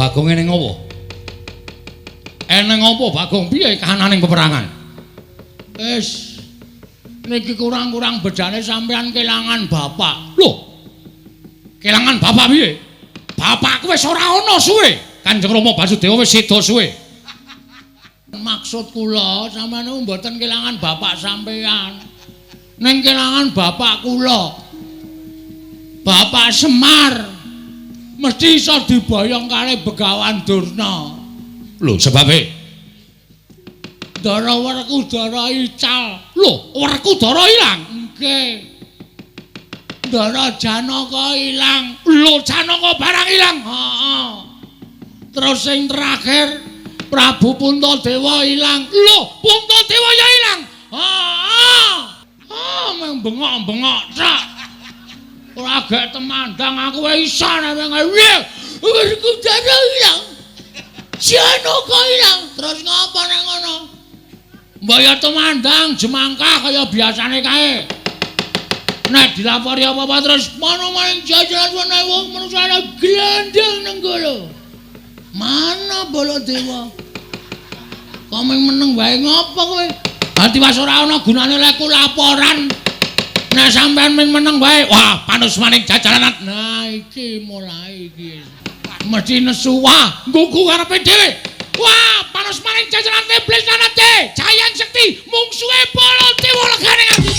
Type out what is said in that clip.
Bagong eneng apa? Eneng apa Bagong? Piye kahananing peperangan? Wis niki kurang-kurang bedane sampean kelangan bapak. Lho. Kelangan bapak piye? Bapakku wis ora ana suwe. Kanjeng Rama Basudewa wis seda suwe. Maksud kula sampean niku mboten kelangan bapak sampean. Ning kelangan bapak kula. Bapak Semar mesti iso diboyong karo Begawan Durna. Lho, sebabe? Ndara Werkudara ical. Lho, Werkudara ilang? Nggih. Ndara Janaka ilang. Lho, Janaka barang ilang. Heeh. Terus sing terakhir Prabu Puntadewa ilang. Lho, Puntadewa ya ilang. Heeh. Ah, meng bengok-bengok tok. Ora gek temandang aku wae iso nek piye. Werkudara ilang. Janaka ilang. Terus ngapa nek ngono? Mbok ya tumandang jemangkah kaya biasane kae. Nek dilapori apa-apa terus mana maning jajaran wong manusa glandang nenggala. Mana Baladewa? Kok mung meneng wae ngopo kowe? Ati was ora ana gunane lekku laporan. Nek sampean mung meneng wae, wah panus maning jajaran. Nah iki mulai iki. Mesti nesu wah, nggugu karepe dhewe. Wah, panus maning jajaran iblis nanate, jayang sekti mungsuhe Baladewa legane ngati.